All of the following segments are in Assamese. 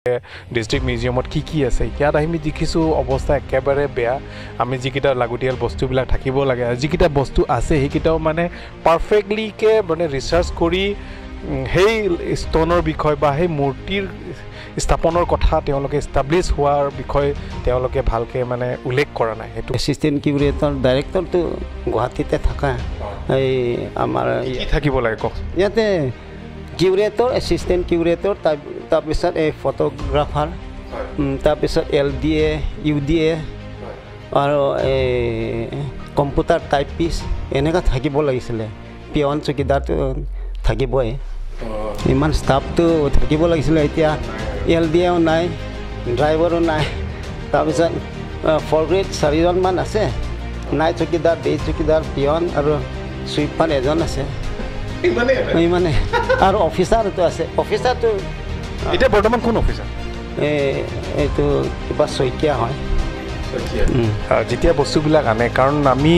ডিষ্ট্ৰিক্ট মিউজিয়ামত কি কি আছে। ইয়াত আমি দেখিছোঁ অৱস্থা একেবাৰে বেয়া। আমি যিকেইটা লাগতিয়াল বস্তুবিলাক থাকিব লাগে, যিকেইটা বস্তু আছে সেইকেইটাও মানে পাৰফেক্টলিকৈ মানে ৰিচাৰ্চ কৰি সেই ষ্ট'নৰ বিষয় বা সেই মূৰ্তিৰ স্থাপনৰ কথা তেওঁলোকে এষ্টাব্লিছ হোৱাৰ বিষয়ে তেওঁলোকে ভালকৈ মানে উল্লেখ কৰা নাই। সেইটো এছিষ্টেণ্ট কিউৰেটৰ ডাইৰেক্টৰটো গুৱাহাটীতে থকা এই আমাৰ কি থাকিব লাগে কওক? ইয়াতে কিউৰেটৰ, এছিষ্টেণ্ট কিউৰেটৰ, তাৰপিছত এই ফটোগ্ৰাফাৰ, তাৰপিছত L D A, U D A আৰু এই কম্পিউটাৰ টাইপিষ্ট এনেকুৱা থাকিব লাগিছিলে। পিয়ন চকীদাৰটো থাকিবই, ইমান ষ্টাফটো থাকিব লাগিছিলে। এতিয়া এল ডি এও নাই, ড্ৰাইভাৰো নাই, তাৰপিছত ফ'ৰ গ্ৰেড চাৰিজনমান আছে, নাইট চকীদাৰ, ডে চকীদাৰ, পিয়ন আৰু চুইপাৰ এজন আছে, ইমানে। আৰু অফিচাৰটো আছে। অফিচাৰটো এতিয়া বৰ্তমান কোন অফিচাৰ? এইটো কিবা শইকীয়া হয়। যেতিয়া বস্তুবিলাক আনে, কাৰণ আমি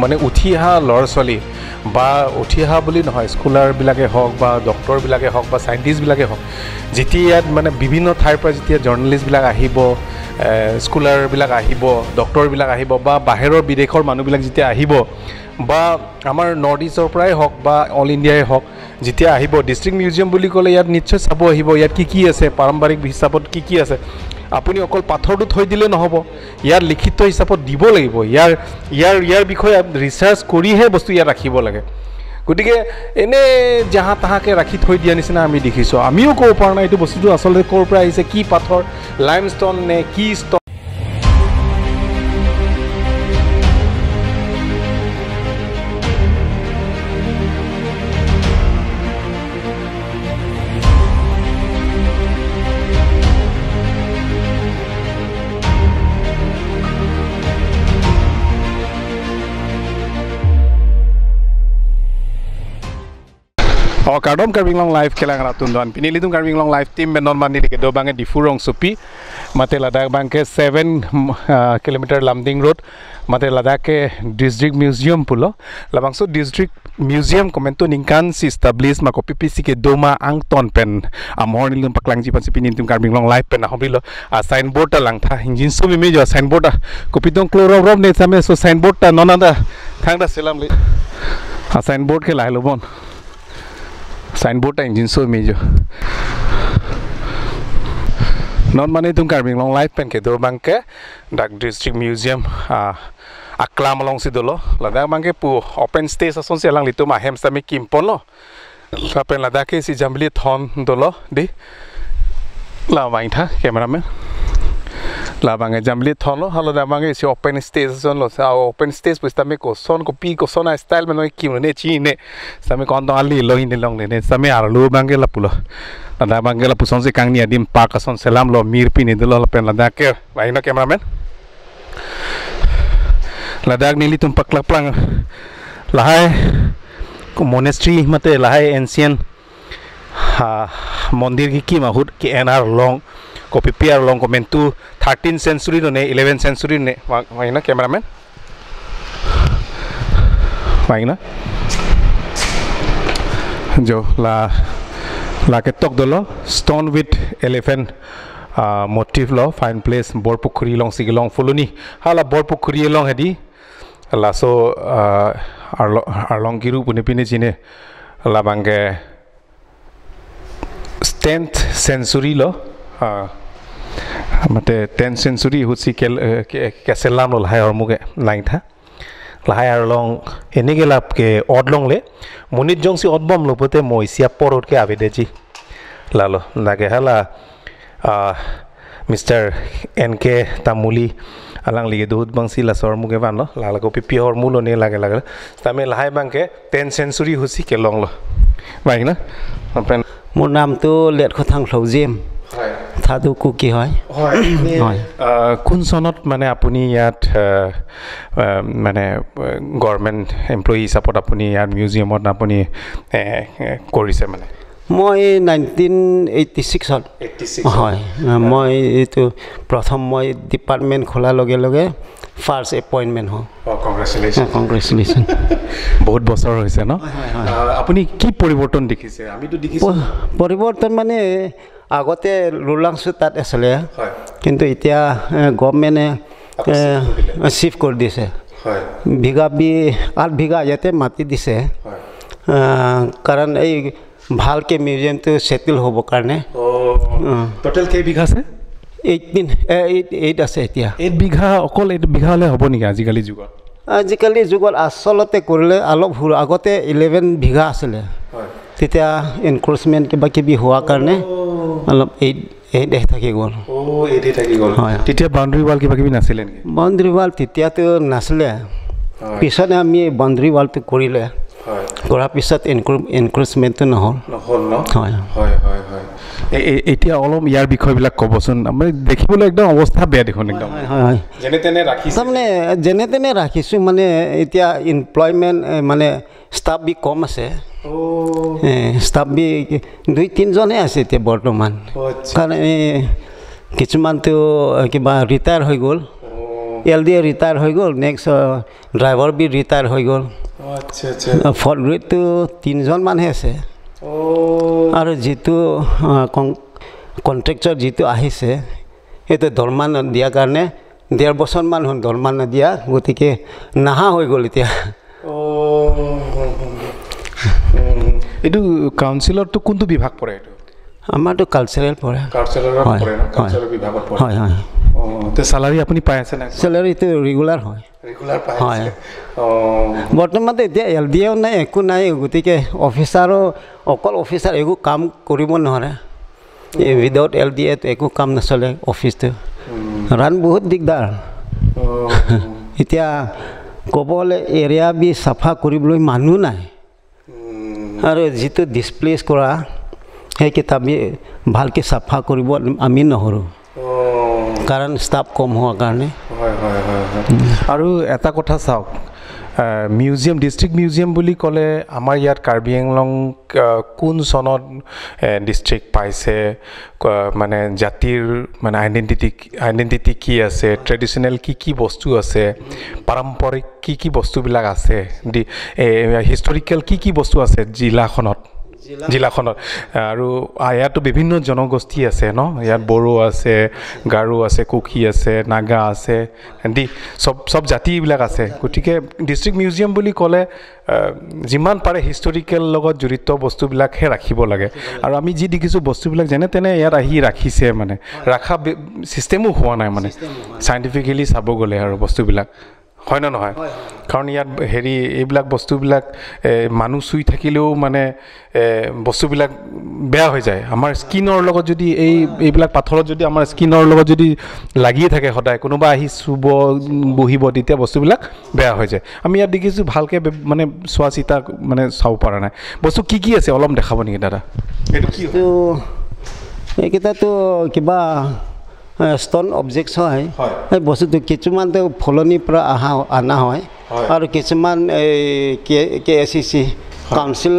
মানে উঠি অহা ল'ৰা ছোৱালী বা উঠি অহা বুলি নহয়, স্কলাৰবিলাকে হওক বা ডক্টৰবিলাকে হওক বা চাইণ্টিষ্টবিলাকে হওক, যেতিয়া ইয়াত মানে বিভিন্ন ঠাইৰ পৰা যেতিয়া জাৰ্নেলিষ্টবিলাক আহিব, স্কলাৰবিলাক আহিব, ডক্টৰবিলাক আহিব বা বাহিৰৰ বিদেশৰ মানুহবিলাক যেতিয়া আহিব বা আমাৰ নৰ্থ ইষ্টৰ পৰাই হওক বা অল ইণ্ডিয়াই হওক, যেতিয়া আহিব ডিষ্ট্ৰিক্ট মিউজিয়াম বুলি ক'লে ইয়াত নিশ্চয় চাব আহিব, ইয়াত কি কি আছে, পাৰম্পৰিক হিচাপত কি কি আছে। আপুনি অকল পাথৰটো থৈ দিলে নহ'ব, ইয়াৰ লিখিত হিচাপত দিব লাগিব, ইয়াৰ ইয়াৰ ইয়াৰ বিষয়ে ৰিচাৰ্চ কৰিহে বস্তু ইয়াত ৰাখিব লাগে। গতিকে এনেই জাহা তাহাকে ৰাখি থৈ দিয়া নিচিনা আমি দেখিছোঁ। আমিও ক'ব পৰা নাই এইটো বস্তুটো আচলতে ক'ৰ পৰা আহিছে, কি পাথৰ, লাইমষ্টন নে কি stone. Kardom Karbi Anglong live kelang ratun doan pinili tum Karbi Anglong live team benon mani ke do bange Diphu Supi mate Ladakh bangke 7 kilometer Lamding road mate Ladakh ke district museum pulo labangso district museum komento ningkan si establish ma ko PPC ke doma angton pen amor nilum paklang ji pan si pinin tum Karbi Anglong live pen ahobilo a signboard ta langtha injin so mi jo signboard ta kopidong kloro rob ne same so signboard ta nonanda thangda selam le a signboard ke lailo bon signboard ta engine so mejo non mane tum Karbi Anglong live pen ke do bangke dak district museum aklam along si dolo Ladakh bangke pu open space ason si alang litu ma hem sami kimpon lo pen Ladakh ke si jambli thon dolo di la bang tha cameraman la bangke jambli thon lo halo da bangke si open stage ason lo sa open stage pu sami ko son ko pi ko sona style men ki ne chi ne sami kon dong ali lo hin long ne sami ar lu bangke la pulo Ladakh bangke la puson si kang ni adim park ason selam lo mir pi ne dolo pen Ladakh ke bang no cameraman Ladakh nili tum pakla plang lahai ko monastery mate lahai ancient ha mondir ki ki mahut ki NR long ko PPR long ko mentu 13th century no ne 11th century ne bang na cameraman bang na jo la la ke tok dolo stone with elephant motif lo fine place Borpukhuri long sigilong fuluni hala Borpukhuri long hedi la so arlong kiru pune pine chine la bangke 10th century lo mate 10th century husi kel keselam lo lahai ormuge laing tha lahai arlong enege lap ke odlong le monit jong si odbom lo pote moisia porot ke avedeji lalo lage hala Mr. NK Tamuli alang lige duhut bang si la sormuge van lo lala ko pipi hormulo ne lage lage tame lahai bangke 10th century husi ke long lo baik na মোৰ নামটো লেটখথাং ফ্লৌজিম, থাদু কুকি হয়। কোন চনত মানে আপুনি ইয়াত মানে গভৰ্ণমেণ্ট এমপ্লয়ী হিচাপত আপুনি ইয়াত মিউজিয়ামত আপুনি কৰিছে? মানে মই 1986ত হয়। মই এইটো প্ৰথম মই ডিপাৰ্টমেণ্ট খোলাৰ লগে লগে ফাৰ্ষ্ট এপইণ্টমেণ্ট হ'ল। কংগ্ৰেচুলেশ্যন। কংগ্ৰেচুলেশ্যন। বহুত বছৰ হৈছে ন? আপুনি কি পৰিৱৰ্তন দেখিছে? আমিতো দেখিছোঁ পৰিৱৰ্তন, মানে আগতে ৰুলাংচু তাত আছিলে, কিন্তু এতিয়া গভমেণ্টে চিফ্ট কৰি দিছে। বিঘা 8 বিঘা ইয়াতে মাটি দিছে, কাৰণ এই ভালকৈ মিউজিয়ামটো ছেটেল হ'বৰ কাৰণে। টোটেল কেইবিঘা আছে? 8 আছে এতিয়া। 8 বিঘা, অকল 8 বিঘা হ'লে হ'ব নেকি আজিকালি যুগত? আজিকালি যুগত আচলতে কৰিলে অলপ সৰু, আগতে 11 বিঘা আছিলে, তেতিয়া এনক্ৰ'চমেণ্ট কিবা কিবি হোৱাৰ কাৰণে অলপ 8 থাকি গ'ল। 8 থাকি গ'ল। তেতিয়া বাউণ্ডেৰী ৱাল কিবা কিবি নাছিলে নেকি? বাউণ্ডেৰী ৱাল তেতিয়াতো নাছিলে, পিছত আমি বাউণ্ডেৰী ৱালটো কৰিলে, কৰাৰ পিছত এনক্ৰ'চমেণ্টটো নহ'ল। নহ'ল ন? হয় হয় হয় হয়। এতিয়া অলপ ইয়াৰ বিষয়বিলাক ক'বচোন। মানে দেখিবলৈ একদম অৱস্থা বেয়া দেখোন একদম। হয় হয়, যেনে তেনে ৰাখিছোঁ, তাৰমানে যেনে তেনে ৰাখিছোঁ। মানে এতিয়া এমপ্লয়মেণ্ট মানে ষ্টাফ বি কম আছে, ষ্টাফ বি 2-3জনে আছে এতিয়া বৰ্তমান। কাৰণ এই কিছুমানটো কিবা ৰিটায়াৰ হৈ গ'ল, এল ডি এ ৰিটায়াৰ হৈ গ'ল, নেক্সট ড্ৰাইভাৰ বি ৰিটায়াৰ হৈ গ'ল। ফৰ্থ গ্ৰেডটো 3জন মানুহে আছে। আৰু যিটো কণ্ট্ৰেক্টৰ যিটো আহিছে, সেইটো দৰমহা নিদিয়াৰ কাৰণে 1.5 বছৰমান হ'ল দৰমহা নিদিয়া, গতিকে নাহা হৈ গ'ল এতিয়া। এইটো কাউন্সিলৰটো কোনটো বিভাগ পৰে? এইটো আমাৰতো কালচাৰেল পৰে। বিভাগত পৰে। হয় হয়। অঁ, চেলাৰী আপুনি পাই আছে নাই? চেলাৰীটো ৰেগুলাৰ হয়। ৰেগুলাৰ পাই হয়। বৰ্তমানতো এতিয়া এল ডি এও নাই, একো নাই, গতিকে অফিচাৰো অকল অফিচাৰ একো কাম কৰিব নোৱাৰে। উইদাউট এল ডি এত একো কাম নচলে, অফিচটো ৰান বহুত দিগদাৰ। এতিয়া ক'ব গ'লে এৰিয়া বি চাফা কৰিবলৈ মানুহ নাই, আৰু যিটো ডিছপ্লেচ কৰা সেইকেইটা আমি ভালকৈ চাফা কৰিব আমি নহৰোঁ, কাৰণ ষ্টাফ কম হোৱাৰ কাৰণে। হয় হয় হয় হয়। আৰু এটা কথা চাওক, মিউজিয়াম, ডিষ্ট্ৰিক্ট মিউজিয়াম বুলি ক'লে আমাৰ ইয়াত কাৰ্বি আংলং কোন চনত ডিষ্ট্ৰিক্ট পাইছে, মানে জাতিৰ মানে আইডেণ্টিটি কি আছে, ট্ৰেডিশ্যনেল কি কি বস্তু আছে, পাৰম্পৰিক কি কি বস্তুবিলাক আছে, হিষ্টৰিকেল কি কি বস্তু আছে জিলাখনত, আৰু ইয়াতো বিভিন্ন জনগোষ্ঠী আছে ন, ইয়াত বড়ো আছে, গাৰো আছে, কুকি আছে, নাগা আছে, চব জাতিবিলাক আছে। গতিকে ডিষ্ট্ৰিক্ট মিউজিয়াম বুলি ক'লে যিমান পাৰে হিষ্টৰিকেল লগত জড়িত বস্তুবিলাকহে ৰাখিব লাগে। আৰু আমি যি দেখিছোঁ বস্তুবিলাক যেনে তেনে ইয়াত আহি ৰাখিছে, মানে ৰখা ছিষ্টেমো হোৱা নাই, মানে চাইণ্টিফিকেলি চাব গ'লে আৰু বস্তুবিলাক হয় নে নহয়? কাৰণ ইয়াত হেৰি এইবিলাক বস্তুবিলাক মানুহ চুই থাকিলেও মানে বস্তুবিলাক বেয়া হৈ যায়। আমাৰ স্কিনৰ লগত যদি এইবিলাক পাথৰত যদি আমাৰ স্কিনৰ লগত যদি লাগিয়ে থাকে সদায়, কোনোবা আহি চুব বহিব, তেতিয়া বস্তুবিলাক বেয়া হৈ যায়। আমি ইয়াত দেখিছোঁ ভালকৈ মানে চোৱা চিতা মানে চাব পৰা নাই। বস্তু কি কি আছে অলপ দেখাব নেকি দাদা? এইটো কি? এইকেইটাতো কিবা ষ্ট'ন অবজেক্টছ হয়। সেই বস্তুটো কিছুমানতো ফলনিৰ পৰা অনা হয়, আৰু কিছুমান এই কে এছ চি চি কাউন্সিল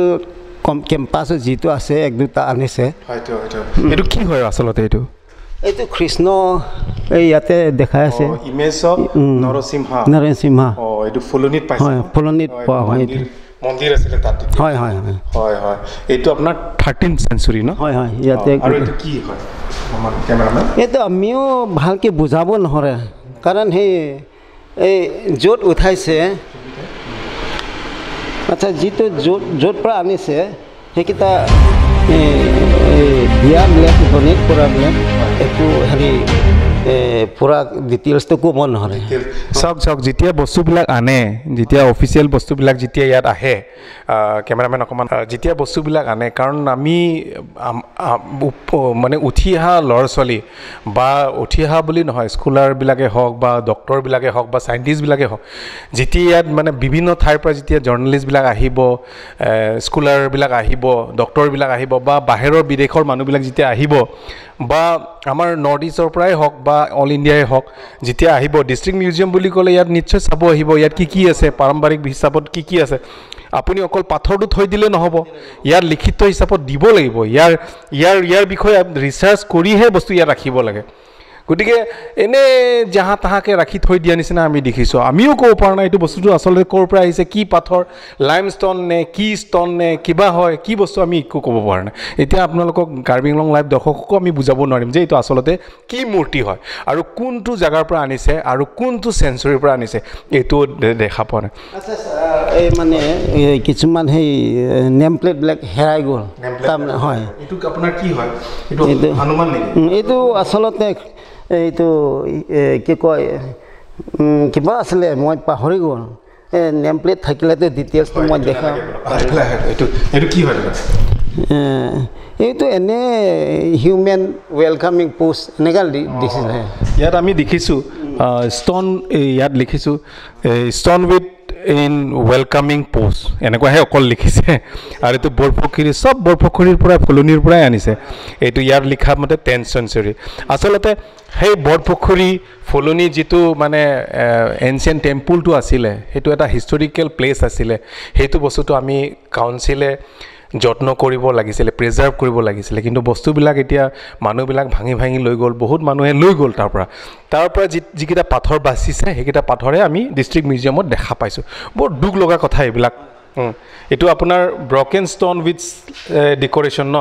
কেম্পাছত যিটো আছে 1-2টা আনিছে। এইটো কি হয় আচলতে? এইটো কৃষ্ণ, এই ইয়াতে দেখাই আছে ইমেজ অফ নৰসিংহা। নৰসিংহা। এইটো ফুলনিত পাইছে? হয়, ফুলনিত পোৱা হয়। মন্দিৰ আছিলে তাত। হয় হয় হয় হয় হয়। এইটো আপোনাৰ 13th century ন? হয় হয়। ইয়াতে। আৰু এইটো কি হয় আমাৰ কেমেৰামেন? এইটো আমিও ভালকৈ বুজাব নোৱাৰে, কাৰণ সেই এই য'ত উঠাইছে, আচ্ছা যিটো য'ত পৰা আনিছে সেইকেইটা দিয়াবিলাক ডনেট কৰাবিলাক একো হেৰি পূৰা ডিটেইলছটো ক'ব নোৱাৰে। চাওক চাওক, যেতিয়া বস্তুবিলাক আনে, যেতিয়া অফিচিয়েল বস্তুবিলাক যেতিয়া ইয়াত আহে, কেমেৰামেন অকণমান, যেতিয়া বস্তুবিলাক আনে, কাৰণ আমি মানে উঠি অহা ল'ৰা ছোৱালী বা উঠি অহা বুলি নহয়, স্কলাৰবিলাকে হওক বা ডক্টৰবিলাকে হওক বা চাইণ্টিষ্টবিলাকে হওক, যেতিয়া ইয়াত মানে বিভিন্ন ঠাইৰ পৰা যেতিয়া জাৰ্নেলিষ্টবিলাক আহিব, স্কলাৰবিলাক আহিব, ডক্টৰবিলাক আহিব বা বাহিৰৰ বিদেশৰ মানুহবিলাক যেতিয়া আহিব বা আমাৰ নৰ্থ ইষ্টৰ পৰাই হওক বা অল ইণ্ডিয়াই হওক, যেতিয়া আহিব ডিষ্ট্ৰিক্ট মিউজিয়াম বুলি ক'লে ইয়াত নিশ্চয় চাব আহিব, ইয়াত কি কি আছে, পাৰম্পৰিক হিচাপত কি কি আছে। আপুনি অকল পাথৰটো থৈ দিলে নহ'ব, ইয়াত লিখিত হিচাপত দিব লাগিব, ইয়াৰ ইয়াৰ ইয়াৰ বিষয়ে ৰিচাৰ্চ কৰিহে বস্তু ইয়াত ৰাখিব লাগে। গতিকে এনেই জাহা তাহাকে ৰাখি থৈ দিয়া নিচিনা আমি দেখিছোঁ। আমিও ক'ব পৰা নাই এইটো বস্তুটো আচলতে ক'ৰ পৰা আহিছে, কি পাথৰ, লাইম ষ্ট'ন নে কি ষ্ট'ন নে কিবা হয়, কি বস্তু আমি একো ক'ব পৰা নাই। এতিয়া আপোনালোকক কাৰ্বি আংলং লাইভ দৰ্শককো আমি বুজাব নোৱাৰিম যে এইটো আচলতে কি মূৰ্তি হয় আৰু কোনটো জেগাৰ পৰা আনিছে আৰু কোনটো চেঞ্চুৰীৰ পৰা আনিছে, এইটো দেখা পোৱা নাই। আচ্ছা, এই মানে কিছুমান সেই নেম প্লেটবিলাক হেৰাই গ'ল তাৰমানে। হয়, এইটো আপোনাৰ কি হয়, এইটো হনুমান নেকি? এইটো আচলতে এইটো কি কয় কিবা আছিলে, মই পাহৰি গ'ল। এই নেম প্লেট থাকিলেতো ডিটেইলছটো মই দেখা। এইটো কি হয়? এইটো এনে হিউমেন ৱেলকামিং পোষ্ট এনেকুৱা দিছিলে। ইয়াত আমি দেখিছোঁ ষ্ট'ন, ইয়াত লিখিছোঁ stone with in welcoming post, এনেকুৱাহে অকল লিখিছে। আৰু এইটো বৰপুখুৰী, চব বৰপুখুৰীৰ পৰা, ফুলনিৰ পৰাই আনিছে। এইটো ইয়াত লিখা মতে 10th century. আচলতে সেই বৰপুখুৰী ফুলনি যিটো মানে এনচিয়েণ্ট টেম্পুলটো আছিলে, সেইটো এটা হিষ্টৰিকেল প্লেচ আছিলে। সেইটো বস্তুটো আমি কাউন্সিলে যত্ন কৰিব লাগিছিলে, প্ৰিজাৰ্ভ কৰিব লাগিছিলে। কিন্তু বস্তুবিলাক এতিয়া মানুহবিলাক ভাঙি ভাঙি লৈ গ'ল, বহুত মানুহে লৈ গ'ল। তাৰ পৰা যিকেইটা পাথৰ বাচিছে সেইকেইটা পাথৰে আমি ডিষ্ট্ৰিক্ট মিউজিয়ামত দেখা পাইছোঁ। বৰ দুখ লগা কথা এইবিলাক। এইটো আপোনাৰ ব্ৰকেন ষ্ট'ন উইথ ডেক'ৰেশ্যন ন,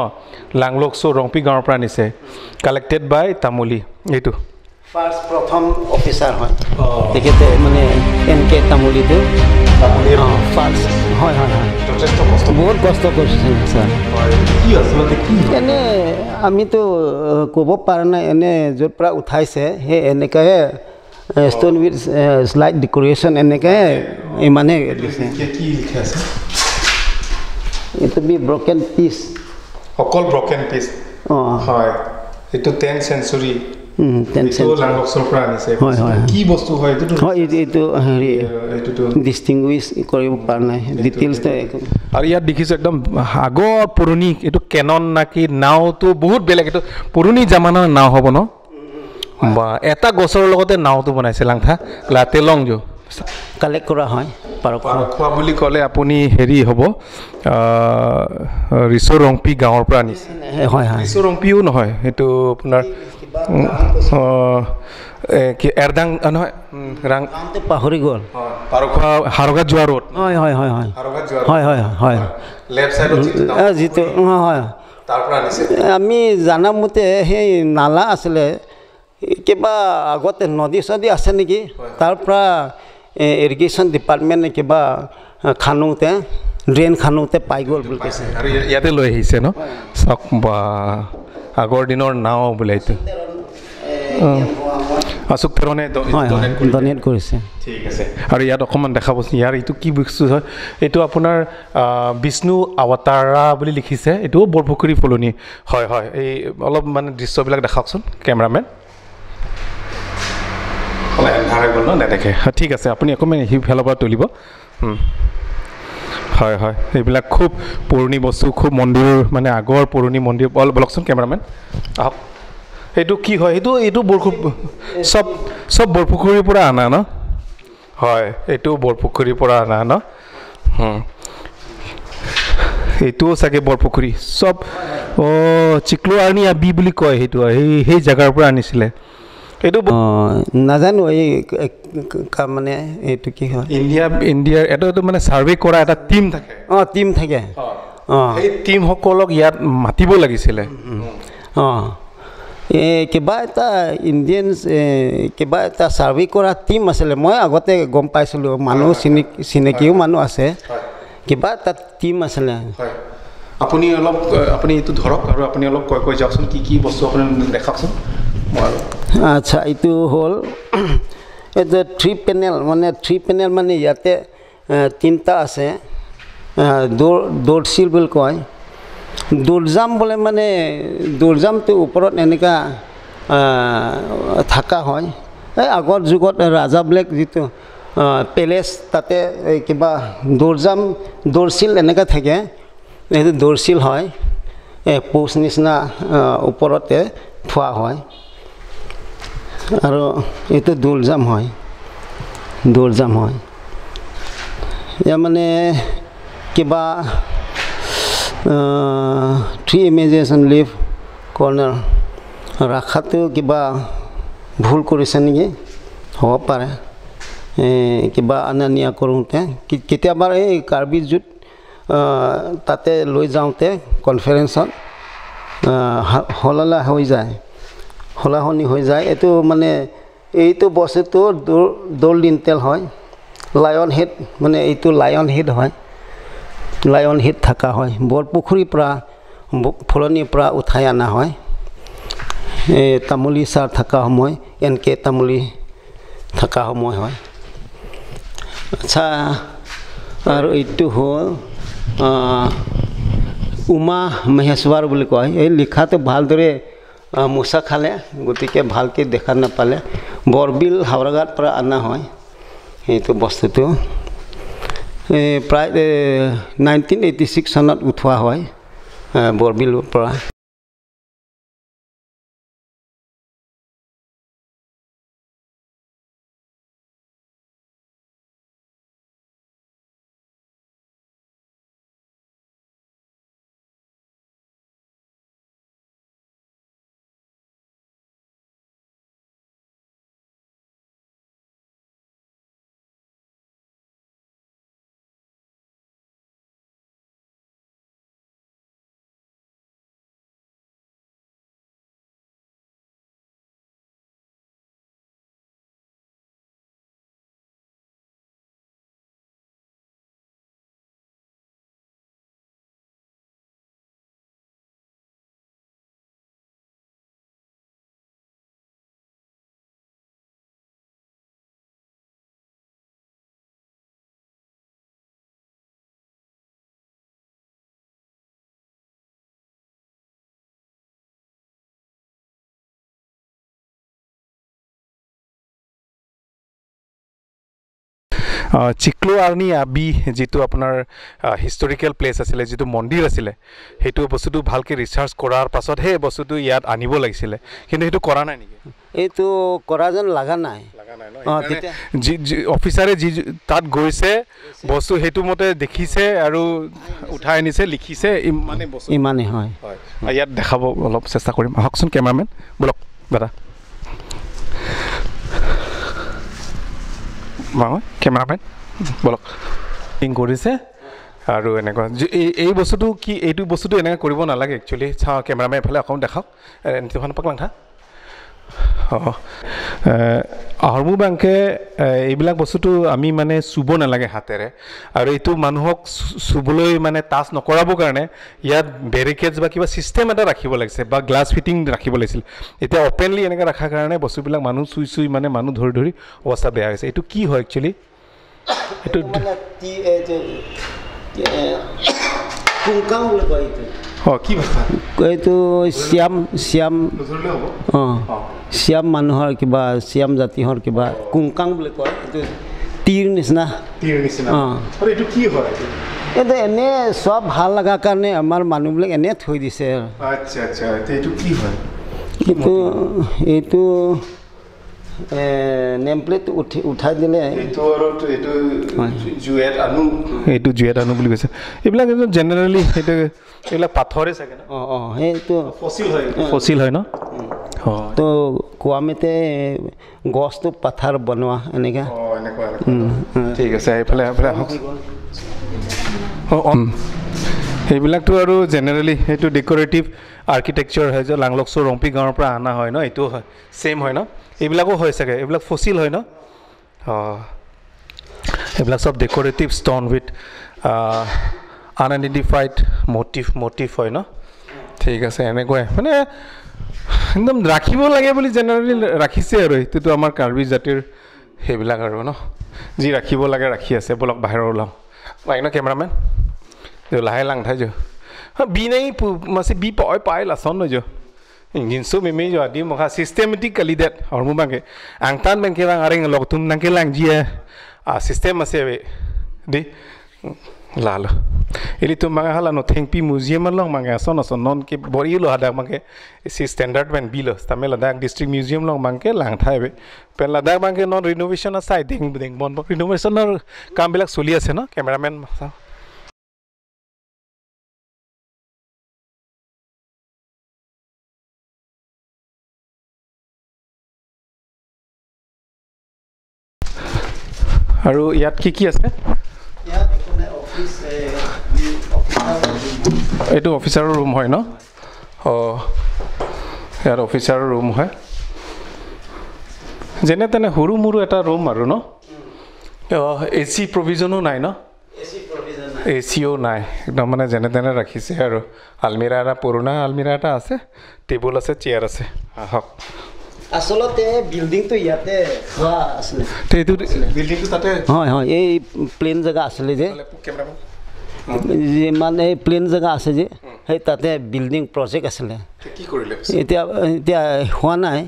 লাংলকচো ৰংপি গাঁৱৰ পৰা আনিছে, কালেক্টেড বাই তামুলী। এইটো ফাৰ্ষ্ট প্ৰথম অফিচাৰ হয় তেখেতে, মানে এন কে তামুলীটো ফাৰ্ষ্ট হয়। হয় হয়, যথেষ্ট কষ্ট, বহুত কষ্ট কৰিছে ছাৰ। কি আচলতে কি? এনে আমিতো ক'ব পৰা নাই, এনে য'ৰ পৰা উঠাইছে সেই এনেকুৱাহে ষ্ট'ন উইথ শ্লাইড ডেক'ৰেশ্যন এনেকৈ ইমানেই দিছে। কি লিখা আছে? এইটো বি ব্ৰকেন পিচ, অকল ব্ৰকেন পিচ। অঁ হয়, এইটো 10th century. 10th century লাংলকচৰ পৰা আনিছে। হয় হয়। কি বস্তু হয় এইটোতো? হয়, এইটো হেৰি এইটোতো ডিষ্টিংগুইছ কৰিব পৰা নাই ডিটেইলছটো একো। আৰু ইয়াত দেখিছোঁ একদম আগৰ পুৰণি এইটো কেনন নাকি নাওটো বহুত বেলেগ, এইটো পুৰণি জামানাৰ নাও হ'ব ন? বা এটা গছৰ লগতে নাওটো বনাইছে, লাংথা লাতেলং যো কালেক্ট কৰা হয় পাৰখোৱা বুলি ক'লে আপুনি হেৰি হ'ব, ৰিচৌ ৰংপি গাঁৱৰ পৰা আনিছে। হয় হয়, ৰিচৌ ৰংপিও নহয়, সেইটো আপোনাৰ কি এৰদাং নহয়, ৰাং পাহৰি গ'ল। পাৰখোৱা হাৰঘাট যোৱা ৰোড। হয় হয় হয় হয় হয় হয় হয়, লেফ্ট চাইডত যিটো হয় তাৰ পৰা আনিছে। আমি জানামতে সেই নালা আছিলে কিবা আগতে, নদী চদী আছে নেকি, তাৰ পৰা ইৰিগেশ্যন ডিপাৰ্টমেণ্টে কিবা খানোতে, ড্ৰেইন খানোতে পাই গ'ল বুলি কৈছে আৰু ইয়াতে লৈ আহিছে ন। চাওক বা আগৰ দিনৰ নাও বোলে এইটো। অশোক থেৰণে ডনেট কৰিছে। ঠিক আছে। আৰু ইয়াত অকণমান দেখাবচোন, ইয়াৰ এইটো কি বস্তু হয়? এইটো আপোনাৰ বিষ্ণু অৱতাৰা বুলি লিখিছে, এইটোও বৰপুখুৰী ফুলনি। হয় হয়, এই অলপ মানে দৃশ্যবিলাক দেখাওকচোন কেমেৰামেন। অলপ এন্ধাৰ হৈ গ'ল ন, নেদেখে। ঠিক আছে, আপুনি অকণমান সিফালৰ পৰা তুলিব। হয় হয়, এইবিলাক খুব পুৰণি বস্তু, খুব মন্দিৰ মানে আগৰ পুৰণি মন্দিৰ। বলকচোন কেমেৰামেন আহক। এইটো কি হয়? এইটো এইটো বৰপুখুৰী, চব বৰপুখুৰীৰ পৰা অনা ন? হয়, এইটো বৰপুখুৰীৰ পৰা অনা ন? এইটোও চাগে বৰপুখুৰী। চব অঁ, চিকলো আৰ্নি আবি বুলি কয় সেইটো, সেই জেগাৰ পৰা আনিছিলে এইটো। নাজানো এই মানে এইটো কি হয়। ইণ্ডিয়াৰ এইটো মানে ছাৰ্ভে কৰা এটা টীম থাকে। অঁ, টীম থাকে। অঁ, সেই টীমসকলক ইয়াত মাতিব লাগিছিলে। অঁ, এই কিবা এটা ইণ্ডিয়ান কিবা এটা ছাৰ্ভে কৰা টীম আছিলে, মই আগতে গম পাইছিলোঁ। মানুহ চিনাকিও মানুহ আছে, কিবা এটা টীম আছিলে। আপুনি অলপ, আপুনি এইটো ধৰক আৰু আপুনি অলপ কৈ কৈ যাওকচোন, কি কি বস্তু আপুনি দেখাওকচোন। আচ্ছা, এইটো হ'ল এইটো থ্ৰী পেনেল, মানে থ্ৰী পেনেল মানে ইয়াতে তিনিটা আছে। দৌৰচিল বুলি কয়, দৌৰজাম বোলে, মানে দৌৰজামটোৰ ওপৰত এনেকুৱা থকা হয়। এই আগৰ যুগত ৰাজাবিলাক যিটো পেলেচ, তাতে এই কিবা দৌৰজাম দৌৰচিল এনেকুৱা থাকে। এইটো দৌৰচিল হয়, এই পোষ্ট নিচিনা ওপৰতে থোৱা হয়। আৰু এইটো দৌলজাম হয়, দৌলজাম হয়। ইয়াৰ মানে কিবা থ্ৰী ইমেজেছ লিফ কৰ্ণাৰ ৰাখাটো কিবা ভুল কৰিছে নেকি, হ'ব পাৰে। কিবা অনা নিয়া কৰোঁতে কেতিয়াবা এই কাৰ্বি জুত তাতে লৈ যাওঁতে কনফাৰেঞ্চত সলনা হৈ যায়, সলাসলনি হৈ যায়। এইটো মানে এইটো বস্তুটো দৌল লিণ্টেল হয়, লায়ন হেড মানে এইটো লায়ন হেড হয়, লায়ন হেড থকা হয়। বৰপুখুৰীৰ পৰা ফুলনিৰ পৰা উঠাই অনা হয়। এই তামুলী ছাৰ থকা সময়, এন কে তামুলী থকা সময় হয়। আচ্ছা, আৰু এইটো হ'ল উমা মহেশ্বৰ বুলি কয়। এই লিখাটো ভালদৰে মোচা খালে, গতিকে ভালকৈ দেখা নাপালে। বৰবিল হাওৰাঘাট পৰা অনা হয় এইটো বস্তুটো। এই প্ৰায় 1986 চনত উঠোৱা হয় বৰবিলৰ পৰা। চিক্লো আৰ্নি আবি যিটো আপোনাৰ হিষ্টৰিকেল প্লেচ আছিলে, যিটো মন্দিৰ আছিলে, সেইটো বস্তুটো ভালকৈ ৰিচাৰ্চ কৰাৰ পাছতহে বস্তুটো ইয়াত আনিব লাগিছিলে, কিন্তু সেইটো কৰা নাই নেকি? এইটো কৰা যেন লগা নাই। যি অফিচাৰে যি তাত গৈছে বস্তু সেইটো মতে দেখিছে আৰু উঠাই আনিছে, লিখিছে, ইমানেই বস্তু ইমানেই হয়। ইয়াত দেখাব অলপ চেষ্টা কৰিম, আহকচোন কেমেৰামেন, ব'লক দাদা, কেমেৰামেন ব'লক। কৰিছে আৰু এনেকুৱা এই বস্তুটো কি, এইটো বস্তুটো এনেকৈ কৰিব নালাগে একচুৱেলি। চাওঁ কেমেৰামেন এফালে অকণ দেখাওক, পাকলাং থা। অঁ, হৰমু বেংকে এইবিলাক বস্তুটো আমি মানে চুব নালাগে হাতেৰে, আৰু এইটো মানুহক চুবলৈ মানে টাচ নকৰাবৰ কাৰণে ইয়াত বেৰিকেডছ বা কিবা ছিষ্টেম এটা ৰাখিব লাগিছে বা গ্লাছ ফিটিং ৰাখিব লাগিছিল। এতিয়া অ'পেনলি এনেকৈ ৰখাৰ কাৰণে বস্তুবিলাক মানুহ চুই চুই মানে মানুহ ধৰি ধৰি অৱস্থা বেয়া হৈছে। এইটো কি হয় একচুৱেলি? এইটো অঁ, কি ভাষা এইটো? শ্যাম, শ্যাম, অঁ, শ্যাম মানুহৰ কিবা, শ্যাম জাতিহৰ কিবা কুংকাং বুলি কয়। এইটো তীৰ নিচিনা, তীৰ নিচিনা। অঁ, এইটো কি হয়? এইটো এনেই চব ভাল লগাৰ কাৰণে আমাৰ মানুহবিলাক এনেই থৈ দিছে আৰু। আচ্ছা আচ্ছা, এইটো কি হয়? এইটো এইটো নেম প্লেট উঠি উঠাই দিলে এইটো আৰু এইটো জুৱেট আনু, এইটো জুৱেট আনু বুলি কৈছে। এইবিলাক জেনেৰেলি সেইটো এইবিলাক পাথৰে চাগে ন? অঁ অঁ, সেইটো ফচিল হয়, ফচিল হয় ন? তো কোৱামতে গছটো পাথাৰ বনোৱা এনেকৈ। অঁ, এনেকুৱা। ঠিক আছে, এইফালে এইফালে আহক। অঁ, সেইবিলাকতো আৰু জেনেৰেলি সেইটো ডেক'ৰেটিভ আৰ্কিটেকচাৰ হয় যে লাংলকচৰ ৰংপি গাঁৱৰ পৰা অনা হয় ন? এইটো হয়, ছেইম হয় ন? এইবিলাকো হয় চাগে, এইবিলাক ফচিল হয় ন? অঁ, এইবিলাক চব decorative stone with unidentified motif, motif হয় ন? ঠিক আছে, এনেকুৱাই মানে একদম ৰাখিব লাগে বুলি জেনেৰেলি ৰাখিছে আৰু। সেইটোতো আমাৰ কাৰ্বি জাতিৰ সেইবিলাক আৰু ন, যি ৰাখিব লাগে ৰাখি আছে। ব'লক বাহিৰৰ ওলাওঁ, লাগে ন কেমেৰামেন? লাহে লাং থাই जो बी नहीं मासे बी पाय पाय लासन no जो जिनसो मेमे जो adi maka systematically that hormu bangke angtan bangke lang areng lok tum nangke lang jia a system ase be di lalo ili tu manga hala no thengpi museum long manga son son non ke bori lo hada mangke si standard ben bilo tame Ladakh district museum long mangke lang thai be pen Ladakh mangke non renovation asai ding ding bon renovation or kam bilak choli ase no cameraman। আৰু ইয়াত কি কি আছে? এইটো অফিচাৰৰ ৰুম হয় ন? অঁ, ইয়াত অফিচাৰৰ ৰুম হয়। যেনে তেনে সৰু মৰু এটা ৰুম আৰু ন? এ চি প্ৰভিজনো নাই ন? এ চিও নাই, একদম মানে যেনে তেনে ৰাখিছে আৰু। আলমিৰা এটা, পুৰণা আলমিৰা এটা আছে, টেবুল আছে, চেয়াৰ আছে। আহক। আচলতে বিল্ডিংটো ইয়াতে হোৱা আছিলে। এইটো বিল্ডিংটো তাতে? হয় হয়, এই প্লেইন জেগা আছিলে যে, যিমান এই প্লেইন জেগা আছে যে, সেই তাতে বিল্ডিং প্ৰজেক্ট আছিলে। কি কৰিলে এতিয়া? এতিয়া হোৱা নাই।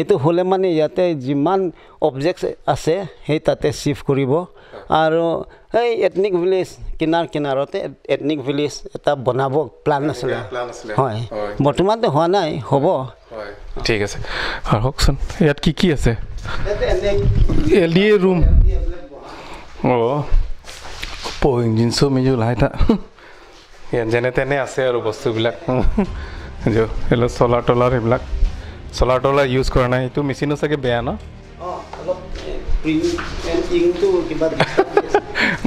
এইটো হ'লে মানে ইয়াতে যিমান অবজেক্টছ আছে সেই তাতে চিফ্ট কৰিব, আৰু সেই এথনিক ভিলেজ কিনাৰ কিনাৰতে এথনিক ভিলেজ এটা বনাব প্লান আছিলে। হয়, বৰ্তমানতো হোৱা নাই, হ'ব। ঠিক আছে। আহকচোন, ইয়াত কি কি আছে? L D A room. অঁ, জিন্সো মিজু লাই ইয়াত যেনে তেনে আছে আৰু বস্তুবিলাক। চলাৰ টলাৰ, এইবিলাক চলাৰ টলাৰ ইউজ কৰা নাই। এইটো মেচিনো চাগে বেয়া ন?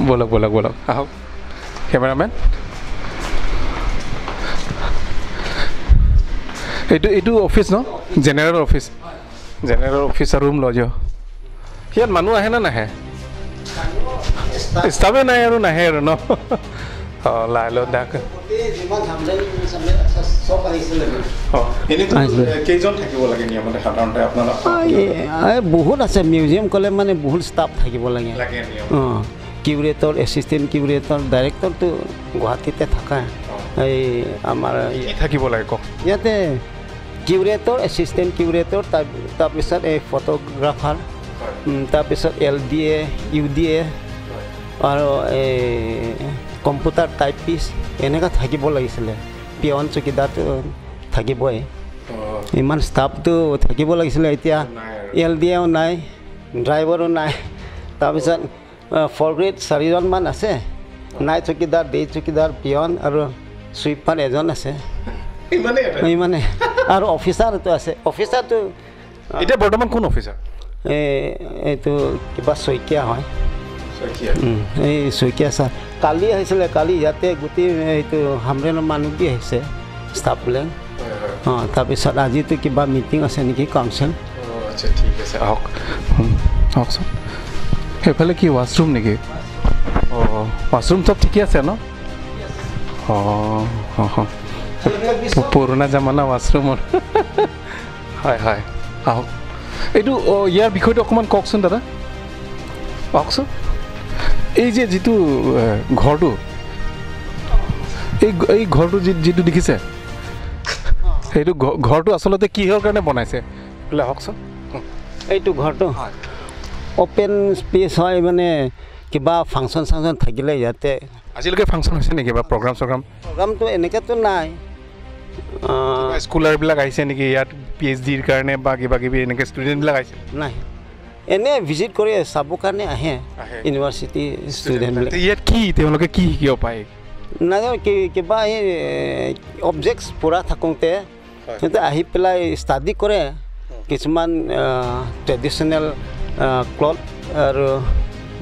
ব'লক ব'লক ব'লক, আহক কেমেৰামেন। এইটো এইটো অফিচ ন? General office. General officer room লৈ যাওঁ। ইয়াত মানুহ আহে নে নাহে? ষ্টাফে নাই আৰু নাহে আৰু ন? অঁ, লাহে লাহে। কেইজন থাকিব লাগে নিয়মতে সাধাৰণতে আপোনালোক? বহুত আছে। মিউজিয়াম ক'লে মানে বহুত ষ্টাফ থাকিব লাগে। অঁ, কিউৰেটৰ, এছিষ্টেণ্ট কিউৰেটৰ, ডাইৰেক্টৰটো গুৱাহাটীতে থকা। এই আমাৰ থাকিব লাগে কওক? ইয়াতে কিউৰেটৰ, এছিষ্টেণ্ট কিউৰেটৰ, তাৰপিছত এই ফটোগ্ৰাফাৰ, তাৰপিছত L D A, U D A আৰু এই কম্পিউটাৰ টাইপিষ্ট এনেকুৱা থাকিব লাগিছিলে। পিয়ন চকীদাৰটো থাকিবই। ইমান ষ্টাফটো থাকিব লাগিছিলে। এতিয়া এল ডি এও নাই, ড্ৰাইভাৰো নাই। তাৰপিছত ফ'ৰ গ্ৰেড চাৰিজনমান আছে, নাইট চকীদাৰ, ডে চকীদাৰ, পিয়ন আৰু চুইপাৰ এজন আছে, ইমানে। আৰু অফিচাৰটো আছে। অফিচাৰটো এতিয়া বৰ্তমান কোন অফিচাৰ? এই এইটো কিবা শইকীয়া হয়। এই শইকীয়া ছাৰ কালি আহিছিলে। কালি ইয়াতে গোটেই এইটো হামৰেনৰ মানুহ বি আহিছে, ষ্টাফবিলাক। অঁ, তাৰপিছত আজিতো কিবা মিটিং আছে নেকি কাউঞ্চিল। আচ্ছা, ঠিক আছে, আহক আহকচোন। সেইফালে কি ৱাছৰুম নেকি? অঁ, ৱাছৰুম চব ঠিকে আছে ন? অঁ অঁ, পুৰণা জামানা ৱাছৰুমৰ। হয় হয়, আহক। এইটো ইয়াৰ বিষয়টো অকণমান কওকচোন দাদা, আহকচোন। এই যে যিটো ঘৰটো, এই ঘৰটো যিটো দেখিছে, সেইটো ঘৰটো আচলতে কিহৰ কাৰণে বনাইছে বোলে? আহকচোন। এইটো ঘৰটো অ'পেন স্পেচ হয়, মানে কিবা ফাংচন চাংচন থাকিলে ইয়াতে। আজিলৈকে ফাংচন হৈছে নেকি বা প্ৰগ্ৰাম চগ্ৰাম? প্ৰগ্ৰামটো এনেকৈতো নাই। স্কুলাৰবিলাক আহিছে নেকি ইয়াত পি এইচ ডিৰ কাৰণে বা কিবা কিবি এনেকৈ ষ্টুডেণ্টবিলাক আহিছে? নাই, এনেই ভিজিট কৰি চাবৰ কাৰণে আহে ইউনিভাৰ্চিটি ষ্টুডেণ্টবিলাক। ইয়াত কি তেওঁলোকে কি শিকিব পায়? নাজানো, কিবা এই অবজেক্টছ পূৰা থাকোঁতে সিহঁতে আহি পেলাই ষ্টাডি কৰে। কিছুমান ট্ৰেডিশ্যনেল ক্লথ আৰু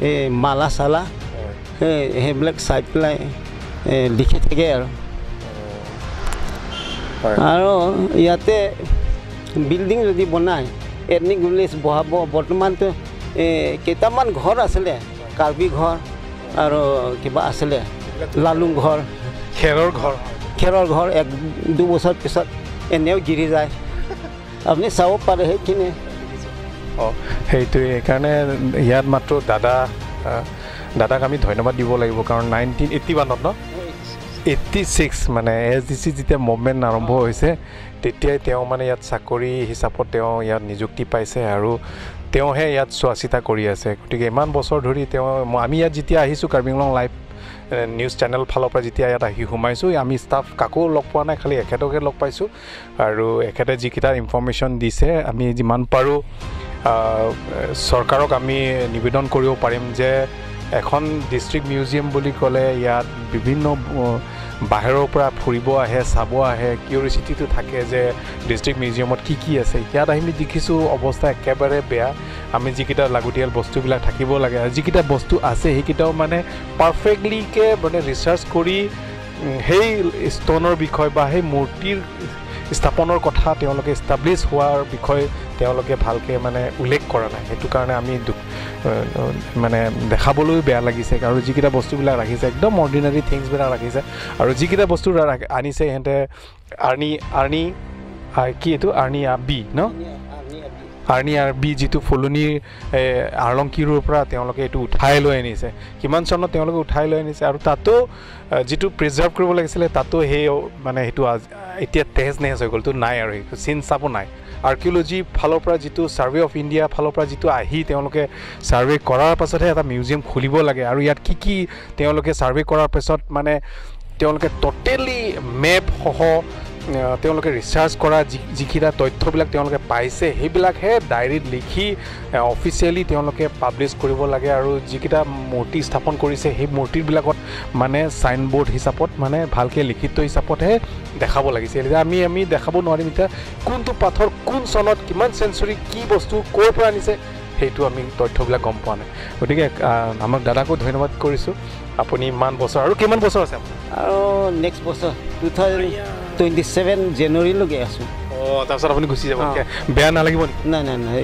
এই মালা চালা সেইবিলাক চাই পেলাই লিখি থাকে আৰু। আৰু ইয়াতে বিল্ডিং যদি বনায়, এথনিক ভিলেজ বহাব। বৰ্তমানতো কেইটামান ঘৰ আছিলে, কাৰ্বি ঘৰ আৰু কিবা আছিলে, লালুং ঘৰ, খেৰৰ ঘৰ। খেৰৰ ঘৰ এক দুবছৰ পিছত এনেও গিৰি যায়। আপুনি চাব পাৰে সেইখিনি। অঁ, সেইটোৱে। সেইকাৰণে ইয়াত মাত্ৰ দাদাক আমি ধন্যবাদ দিব লাগিব, কাৰণ 1981ত ন, 86 মানে এছ ডি চি যেতিয়া মুভমেণ্ট আৰম্ভ হৈছে, তেতিয়াই তেওঁ মানে ইয়াত চাকৰি হিচাপত তেওঁ ইয়াত নিযুক্তি পাইছে আৰু তেওঁহে ইয়াত চোৱা চিতা কৰি আছে। গতিকে ইমান বছৰ ধৰি তেওঁ, আমি ইয়াত যেতিয়া আহিছোঁ Karbi Anglong live news channel ফালৰ পৰা যেতিয়া ইয়াত আহি সোমাইছোঁ, আমি ষ্টাফ কাকো লগ পোৱা নাই, খালি এখেতকে লগ পাইছোঁ। আৰু এখেতে যিকেইটা ইনফৰ্মেশ্যন দিছে, আমি যিমান পাৰোঁ চৰকাৰক আমি নিবেদন কৰিব পাৰিম যে এখন ডিষ্ট্ৰিক্ট মিউজিয়াম বুলি ক'লে ইয়াত বিভিন্ন বাহিৰৰ পৰা ফুৰিব আহে, চাব আহে, কিউৰিচিটিটো থাকে যে ডিষ্ট্ৰিক্ট মিউজিয়ামত কি কি আছে। ইয়াত আহি আমি দেখিছোঁ অৱস্থা একেবাৰে বেয়া। আমি যিকেইটা লাগতিয়াল বস্তুবিলাক থাকিব লাগে আৰু যিকেইটা বস্তু আছে সেইকেইটাও মানে পাৰফেক্টলিকৈ মানে ৰিচাৰ্চ কৰি সেই ষ্ট'নৰ বিষয় বা সেই মূৰ্তিৰ স্থাপনৰ কথা তেওঁলোকে ইষ্টাব্লিছ হোৱাৰ বিষয়ে তেওঁলোকে ভালকৈ মানে উল্লেখ কৰা নাই। সেইটো কাৰণে আমি মানে দেখাবলৈও বেয়া লাগিছে। আৰু যিকেইটা বস্তুবিলাক ৰাখিছে একদম অৰ্ডিনাৰী থিংছবিলাক ৰাখিছে, আৰু যিকেইটা বস্তু আনিছে সিহঁতে আৰ্নি আৰ্নি কি এইটো আৰ্নি বি ন আৰ্নি আৰ বি যিটো ফুলনিৰ আৰলংকিৰুৰ পৰা তেওঁলোকে এইটো উঠাই লৈ আনিছে, কিমান চনত তেওঁলোকে উঠাই লৈ আনিছে। আৰু তাতো যিটো প্ৰিজাৰ্ভ কৰিব লাগিছিলে তাতো সেই মানে সেইটো এতিয়া তেজ নেজ হৈ গ'ল, তো নাই আৰু সেইটো চিন চাপো নাই। আৰ্কিঅ'লজি ফালৰ পৰা যিটো ছাৰ্ভে অফ ইণ্ডিয়া ফালৰ পৰা যিটো আহি তেওঁলোকে ছাৰ্ভে কৰাৰ পাছতহে এটা মিউজিয়াম খুলিব লাগে। আৰু ইয়াত কি কি তেওঁলোকে ছাৰ্ভে কৰাৰ পাছত মানে তেওঁলোকে ট'টেলি মেপসহ তেওঁলোকে ৰিচাৰ্চ কৰা যিকেইটা তথ্যবিলাক তেওঁলোকে পাইছে সেইবিলাকহে ডায়েৰীত লিখি অফিচিয়েলি তেওঁলোকে পাব্লিছ কৰিব লাগে। আৰু যিকেইটা মূৰ্তি স্থাপন কৰিছে সেই মূৰ্তিবিলাকত মানে চাইনবোৰ্ড হিচাপত মানে ভালকৈ লিখিত হিচাপতহে দেখাব লাগিছে। এতিয়া আমি দেখাব নোৱাৰিম এতিয়া কোনটো পাথৰ কোন চনত কিমান চেঞ্চুৰী কি বস্তু ক'ৰ পৰা আনিছে, সেইটো আমি তথ্যবিলাক গম পোৱা নাই। গতিকে আমাক দাদাকো ধন্যবাদ কৰিছোঁ, আপুনি ইমান বছৰ আৰু কিমান বছৰ আছে আপোনাৰ? আৰু নেক্সট বছৰ 2027 জানুৱাৰীলৈকে আছোঁ। অঁ, তাৰপিছত আপুনি গুচি যাব, বেয়া নালাগিব নেকি? নাই নাই নাই,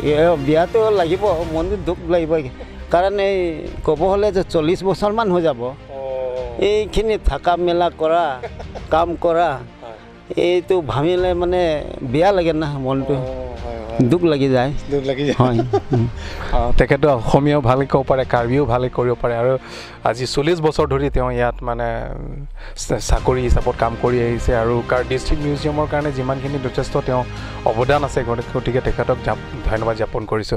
বেয়াটো লাগিব, মনটো দুখ লাগিব, কাৰণ এই ক'ব হ'লে যে 40 বছৰমান হৈ যাব এইখিনি থকা মেলা কৰা কাম কৰা, এইটো ভাবিলে মানে বেয়া লাগে না, মনটো দুখ লাগি যায়। দুখ লাগি যায়, হয়। তেখেতো অসমীয়াও ভালকৈ ক'ব পাৰে, কাৰ্বিও ভালকৈ কৰিব পাৰে। আৰু আজি 40 বছৰ ধৰি তেওঁ ইয়াত মানে চাকৰি হিচাপত কাম কৰি আহিছে। আৰু ডিষ্ট্ৰিক্ট মিউজিয়ামৰ কাৰণে যিমানখিনি যথেষ্ট তেওঁ অৱদান আছে, গতিকে তেখেতক ধন্যবাদ জ্ঞাপন কৰিছোঁ।